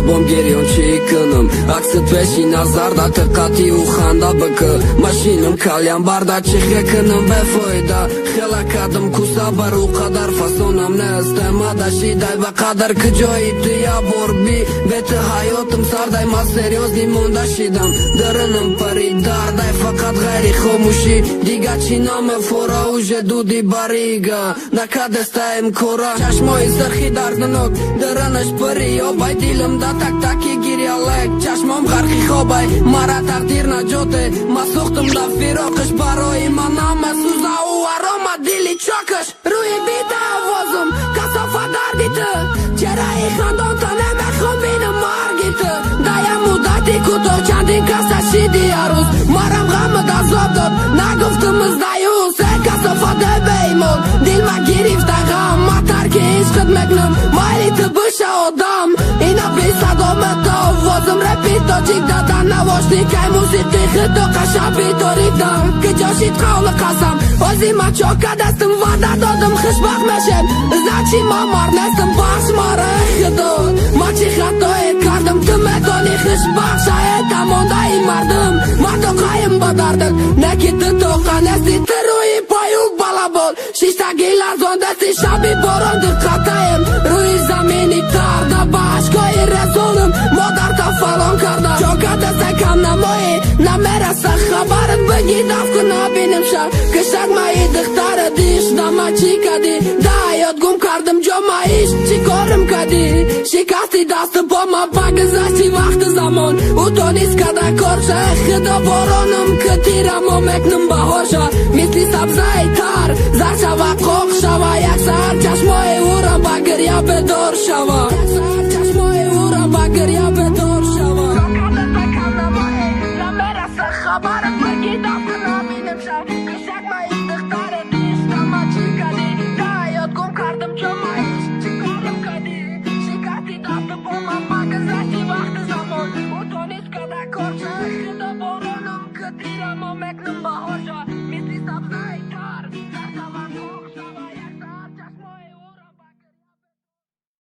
Лабом гирён, чӣ кунам? Аксит пеши назар да тиққативу ханда бикӣ. Машинам кальян барда, чӣ хе кунам, бефоида. Хела кардам куса бар ӯ қадар фасонам нест. Мада шидай ба қадар куҷои ту я бор би. Бе ту ҳаётам сардай, ма серьёзный монда шидам. Дарунам пари дардай, фақат ғайри хомӯшӣ. Дига чӣ намефора, уже дуди барига. Накадестаем кора. Чашмои сирхи дарднок, даранаш пари обай. Дилам да так-таки гирялек. Чашмом ғарқи хобай, мара тақдир наҷоте. Ма сӯхтум да фироқиш, барои ман намесӯза ӯ арома дили чокаш. Рӯи бита овозум, касофа дарди ту. Чеҳраи хандонта намехом бинам марги ту. Дая муддати кӯтоҳ чандин каса шиди арӯз. Марам ғамат азоб дод, нагуфтум сдаюсь. Э, касофа беимон, дилма гирифта ғам. Ма тарки ишқит мекунам, майли ту биша одам. Ина бисадомат овозум репи тоҷик дадан навошникай мусиқи хито қашаби торикдам. Киҷо шид қавли қасам? Ози ма чока дастам, ваъда додам, хушбахт мешем. Значит, ма мард нестам, бахш мара, худо. Ма чӣ хатое кардам, ту медони, хушбахт шаета мондаи мардум. Ма тоқаем ба дардат, не ки ту тоқа нести. Ту рӯи пою балабол шиштаги ларзон дасти. Шаби борон диққатаем рӯи замини тар да ба ашкои резонам. Модарта фалон карда, чока дастай кам намоӣ, намераса хабарат. Бигӣ даф кун, набинем ша кишак маи духтара диш. Дама чӣ кадӣ? Да ҳаёт гум кардам ҷомаиш, чӣ корим кадӣ? Шикасти дасту по ма, ба гузашти вақту замон. Ӯ донист када корша. Худо, боронам ки, тирамо мекунам баҳорша. Мисли сабзаи тар зар шава, қоқ шава. Як саҳар чашмои ӯра ба гиря бедор шава. Чашмои ӯра ба гиря бедор шава. Хабарат бигӣ.